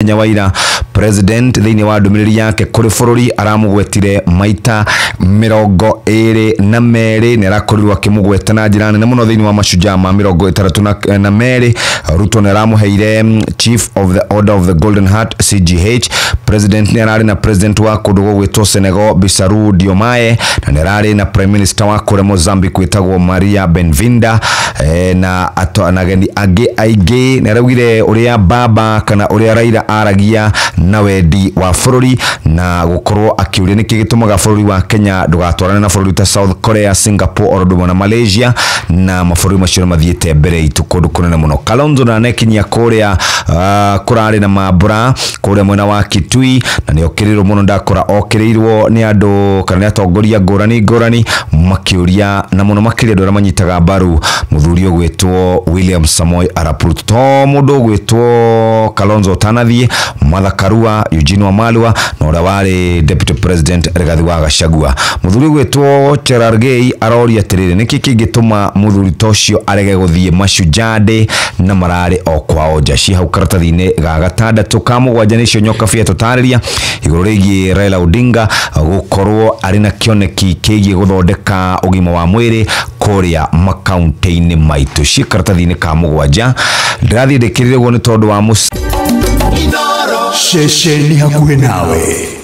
Mũthenya wa ira president thĩinĩ wa ndũmĩrĩri yake kũrĩ bũrũri aramũgwetire maita 22. Nĩ arakorirwo akĩmũgweta na njĩra nene mũno thĩinĩ wa mashujaa ma 62. Ruto nĩ aramũheire Chief of the Order of the Golden Heart, CGH. President nĩ ararĩ na president wa kũndũ gũgwĩtwo Senegal, Bassirou Diomaye, na nĩ ararĩ na prime minister wa kũrĩa Mozambique wĩtagwo Maria Benvinda, na ageni angĩ aingĩ. Nĩ araugire ũrĩa baba kana ũrĩa Raila aragia na wendi wa bũrũri na gũkorwo akĩũria nĩkĩ gĩtũmaga bũrũri wa Kenya ndũgatwarane na bũrũri ta South Korea, Singapore oro ũndũ ũmwe na Malaysia, na mabũrũri macio nĩ mathiĩte mbere itũ kũndũ kũnene mũno. Kalonzo ndanekinyia kũrĩa kũrarĩ na mambura kũrĩa mwena wa Kitui, na nĩ okĩrĩirwo mũno, ndakora okĩrĩirwo nĩ andũ kana nĩ atongoria ngũrani ngũrani makĩũria, na mũno makĩria andũ arĩa manyitaga mbaru mũthuri ũgwĩtwo William Samoei Arap Ruto. To mũndũ ũgwĩtwo Kalonzo ũtanathiĩ, Martha Karua, Eugene Wamalwa na ũrĩa warĩ deputy president Rigathi wa Gachagua. Mũthuri ũgwĩtwo Cherargei aroria atĩrĩrĩ, nĩkĩ kĩngĩtũma mũthuri ta ũcio arege gũthiĩ Mashujaa Day na mararĩ o kwao nja? Ci hau karatathi-inĩ ga gatandatũ ka mũgwanja nĩcio nyoka bia tũtarĩria igũrũ rĩgiĩ Raila Odinga gũkorwo arĩ na kĩoneki kĩgiĩ gũthondeka ũgima wa mwĩrĩ kũrĩa makaunti-inĩ maitũ. Ci karatathi-inĩ ka mũgwanja ndĩrathiĩ ndĩkĩrĩre ũguo nĩ tondũ wa Ceceni hakuhĩ nawe.